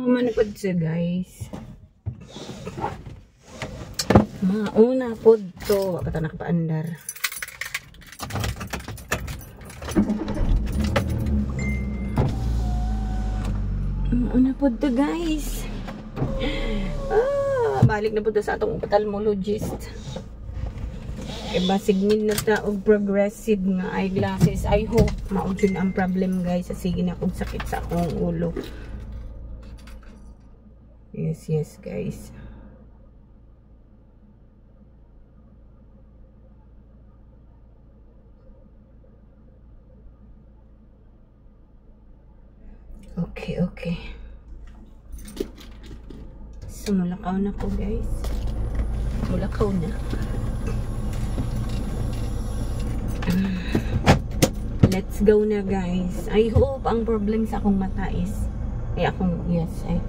Man pod siya, guys. Mauna pod to. Wa pa ta nakapaandar. Mauna pod to, guys. Ah, balik na pod to sa atong ophthalmologist. Kay basig need na ta og progressive nga eyeglasses. I hope mao jud ang problem, guys. Sige na kog sakit sa akong ulo. Yes, guys. Okay. So, mulakaw na ko, guys. Mulakaw na. Let's go na, guys. I hope ang problem sa akong mata is ay akong, yes, ay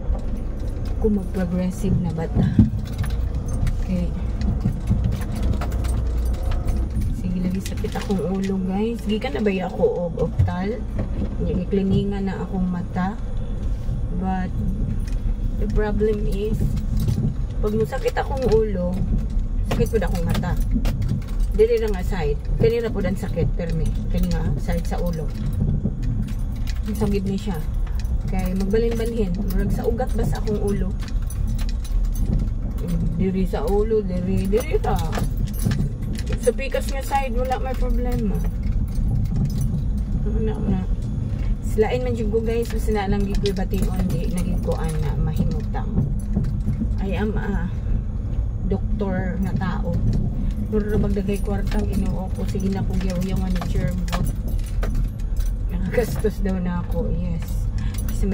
kung mag-progressive na bata. Okay. Sige, lagi sakit akong ulo, guys. Gikan na ba ako og optal? Gikliningan na akong mata. But the problem is, pag musakit akong ulo, sakit pud akong mata. Dili na nga side. Kanina pud ang sakit, permi. Kani nga side sa ulo. Sakit ni siya. Kay magbalhin-balhin, murag sa ugat ba sa akong ulo. Diri sa ulo, diri, diri ra. Sa pikas nga side, wala may problema. Ano na. Silain man jud ko, guys, basta na lang gid ko bation di naging ko ana mahimutang. I am a doktor nga tao. Mura bagdagay kwarta Ginoo ko, sige na ko giyaw-yawan ni Cherbot. Nakagastos daw na ako, yes. Kasi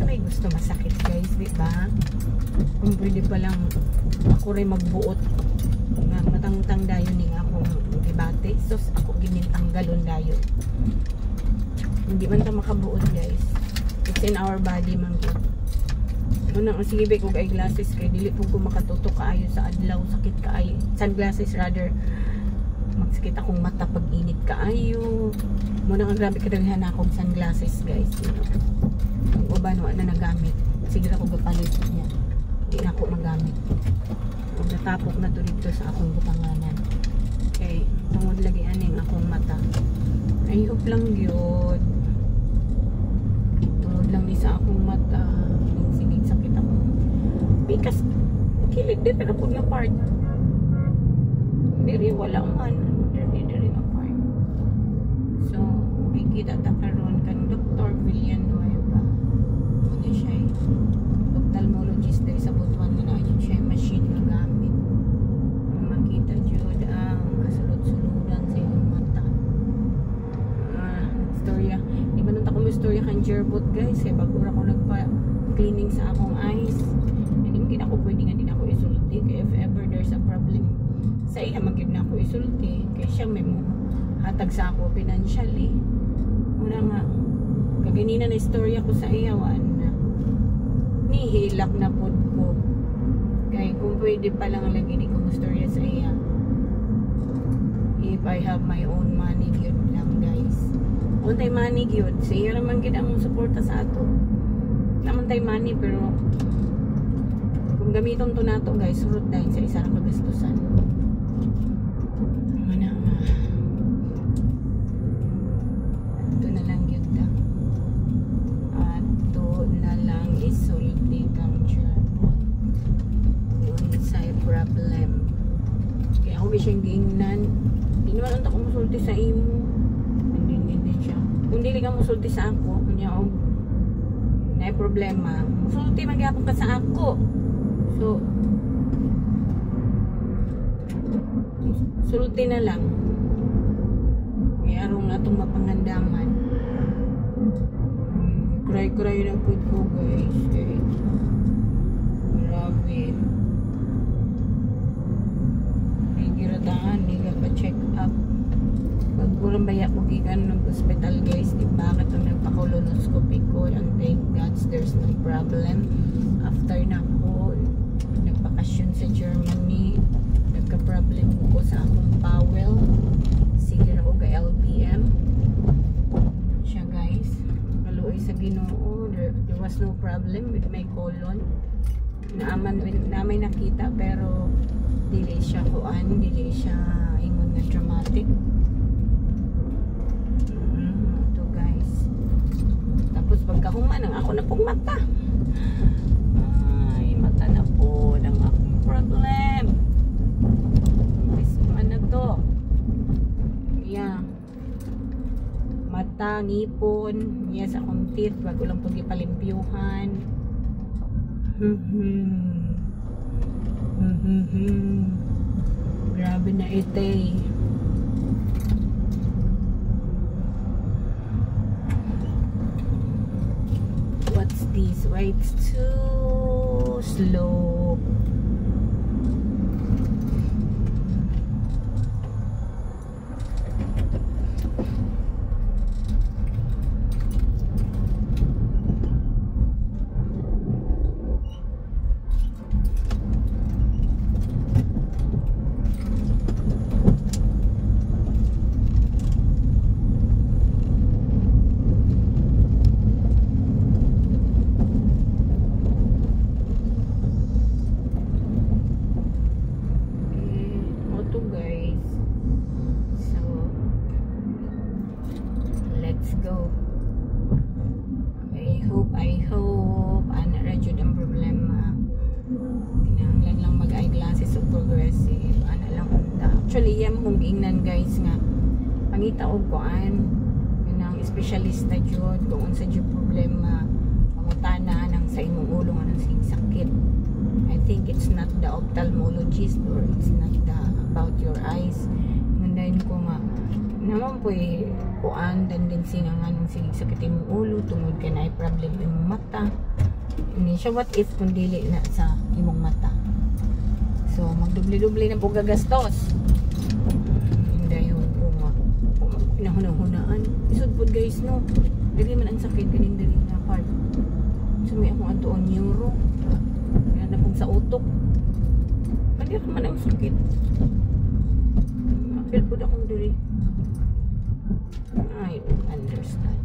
may gusto masakit, guys, di ba? Kung pwede pa lang ako rin magbuot nga matangtang dayon ning akong debate. Sus, ako ginintanggalon dayon. Hindi man ta makabuot, guys. It's in our body man gyud. Una, sige ba kog eyeglasses kay dili pud ko makatutok kaayo sa adlaw, sakit kaayo. Sunglasses rather. Magsakit akong mata pag init kaayo. Muna nga grabe kadaghan akong sunglasses, guys. You know? Ang uban wa na nagamit. Sige ra ko gapalit niya. Di na ako magamit. Ug natapok na to dito sa akong butanganan. Kay tungod lagi aning akong mata. I hope lang gyud. Tungod lang ni sa akong mata. Sige sakit ako. Because kilid diri ra pud nga part. Diri wala man, diri diri nga part. So, kita ta karon kan Dr. Villanueva. Muna siya ophthalmologist diri sa Butuan nga naa siya machine nga gamit. Makita jud ang kasulod-suludan sa imong mata. Ah, istorya. Di ba nung ko istorya kan Jerbot, guys, kay bago ra ko nagpa-cleaning sa akong eyes. Hindi man ako pwede nga din ako isulti kay if ever there's a problem sa iya man gyud na ako isulti kay siya may mo hatag sa ako financially. Una nga kaganina na istorya ko sa iya wan na nihilak na pod ko. Kay kung pwede pa lang lagi di ko istorya sa iya. If I have my own money gyud lang, guys. Untay money gyud, sa iya raman gyud ang suporta sa ato. Naman tay money pero kung gamiton to nato, guys, surot dahil sa isa ra kagastusan. Mana nga. Ato na lang gyud ta. Ato na lang isulti kang Jerbot. Unsay problem. Kaya ako siyang giingnan. Di naman unta ko musulti sa imo. Hindi siya. Kung dili ka musulti sa ako, kunya og naay problema, musulti man gyapon ka sa ako. So, sulti na lang. Kaya arong atong mapangandaman. Cry-cry na po ko, guys. Eh, grabe. Ay, girataan, di ka pa-check up. Pag walang baya ko gikan ng hospital, guys, di ba? Katong nagpa-colonoscopy ko, and thank God there's no problem. After na ako, nagbakasyon sa Germany, nagka-problem ko sa akong bowel. Sige ra ko ga LBM. Siya, guys. Kaluoy Kaluoy sa Ginoo, there was no problem with my colon. Naaman na may nakita, pero dili siya kuan, dili siya ingon nga dramatic. Ito, guys. Tapos pagkahuman ang ako na pong mata. Ay, mata na po ang akong problem. This, ano to? Yeah. Mata, ngipon, yes, akong teeth, bago lang pong ipalimpyuhan. Grabe na ite. What's this? Why it's too slow? Okay, to, guys. So, let's go. I hope ana ra jud ang problema. Kinahanglan lang mag eyeglasses o progressive. Ana lang unta. Actually, yan kung giingnan, guys, nga pangita og kuan kanang espesyalista jud kung unsa jud problema, pangutana nang sa imong ulo nga nang sing sakit. I think it's not the ophthalmologist or it's not the about your eyes. Ngundahin ko nga naman po eh, kuan tendency nga nga nung sige sakit imong ulo tungod kay naay problem imong mata. Hindi siya, what if kung dili na sa imong mata? So magdubli-dubli na po gagastos. Hindi yung ko nga pinahuna-hunaan. Isod po, guys, no. Dili man ang sakit kaning dili na part. So may akong atuon neuro. Kaya na pong sa utok. Kanya man ang sakit. Feel po akong diri. I don't understand.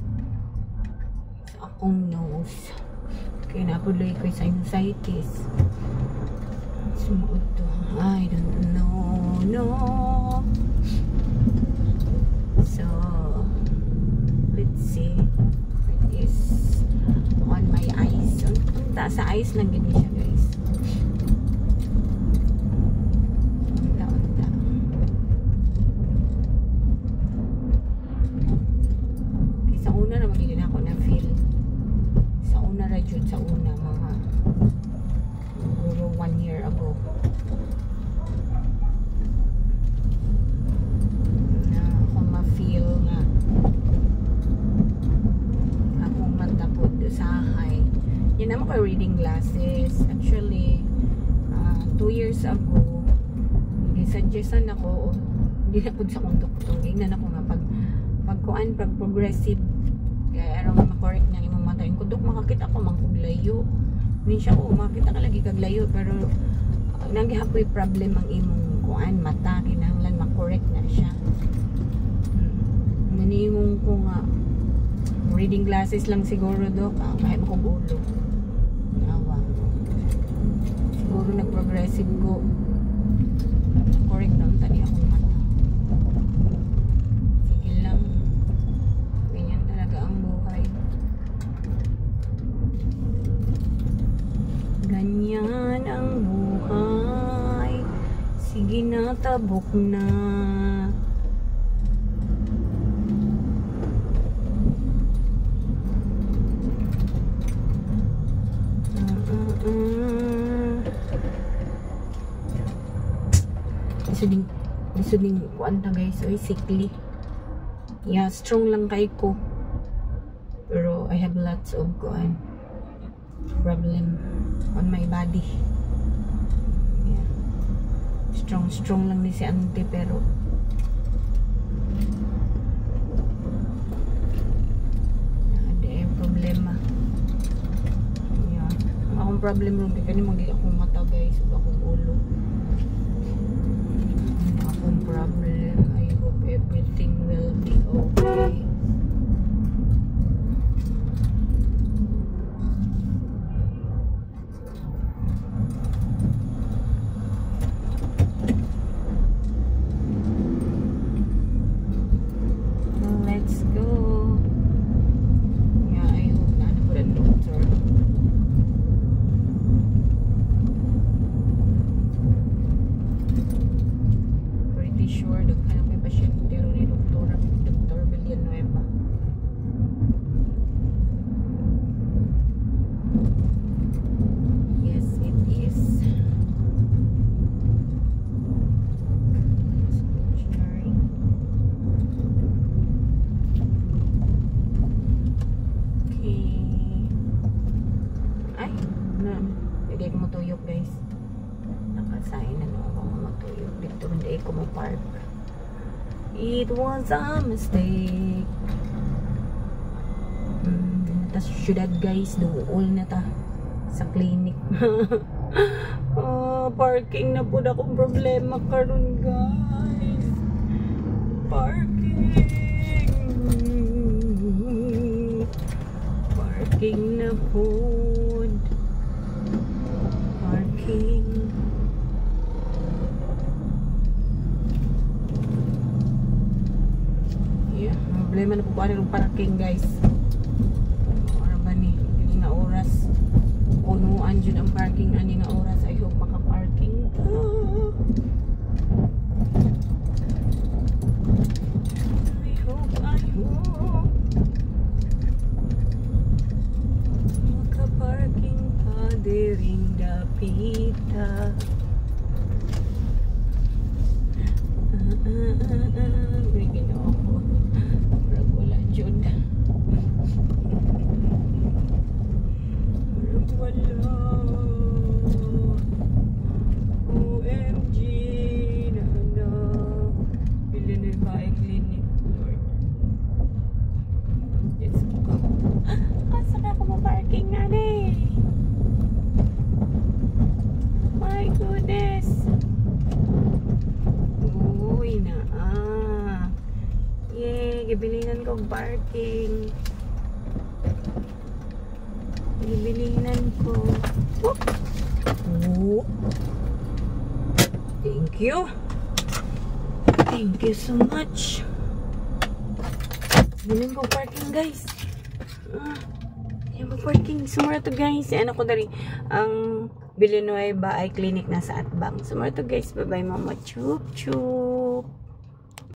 Sa akong nose. Kaya napuloy ko sinusitis. Sumuot to. I don't know. No. So, let's see. It is on my eyes. Unta sa eyes lang gini siya, guys. Unta, unta. Okay, sa una na magiging ako na feel. Sa una ra jud, sa una, mga siguro one year ago. Na ako ma-feel nga akong mata po usahay. Yan naman ko reading glasses. Actually, 2 years ago, suggestan ako, hindi na po sa akong doktor. Gingnan ako nga pag kuan, pag progressive, kaya aron ma-correct na imong mata. Yung kudok makakita ko man kog layo. Hindi siya, oh, makita ka lagi kag layo, pero nanggihapoy problem ang imong kuan mata, kinahanglan ma-correct na siya. Naningon ko nga reading glasses lang siguro, dok, kahit makong ulo. Awa. Siguro nag-progressive ko. Correct na unta ni akong mata. Sige lang. Ganyan talaga ang buhay. Ganyan ang buhay. Sige na, tabok na. Lisod ding kuan ta, guys, oy, sickly. Yeah, strong lang kay ko. Pero I have lots of kuan problem on my body. Yeah. Strong strong lang ni si auntie, pero di ay problema. Yeah. Ang akong problem ron kay kani magi akong mata, guys, ug akong ulo. Ang akong problem. I hope everything will be okay. Lagay ko motuyok, guys. Nakasign na no ako motuyok. Dito hindi ko mo park. It was a mistake. Ta syudad, guys, duol na ta sa clinic. Oh, parking na po akong problema karon, guys. Parking. Parking na po. Parking. Yeah, problema na po ko ng parking, guys. Ano ba ni? Hindi nga oras. Punuan dyan ang parking ani nga oras. I hope makaparking. Ah. I hope, I hope. Makaparking pa diring dapita. Ah, ah, ah, ah. Uy, Ginoo ko. Murag wala jud. Murag wala. OMG. Na na. Villanueva Eye Clinic. Lord. Let's go. Asa na ako mo-parking na ni? My goodness. Uy, na ah. Yay, gibilinan ko parking. Gibilinan ko. Whoop. Oh. Thank you. Thank you so much. Bilin ko parking, guys. Ah, yan mo parking. Sumura to, guys. Ano ko dari ang Villanueva Eye Clinic nasa Atbang. Sumura to, guys. Bye bye, mama. Chup chup.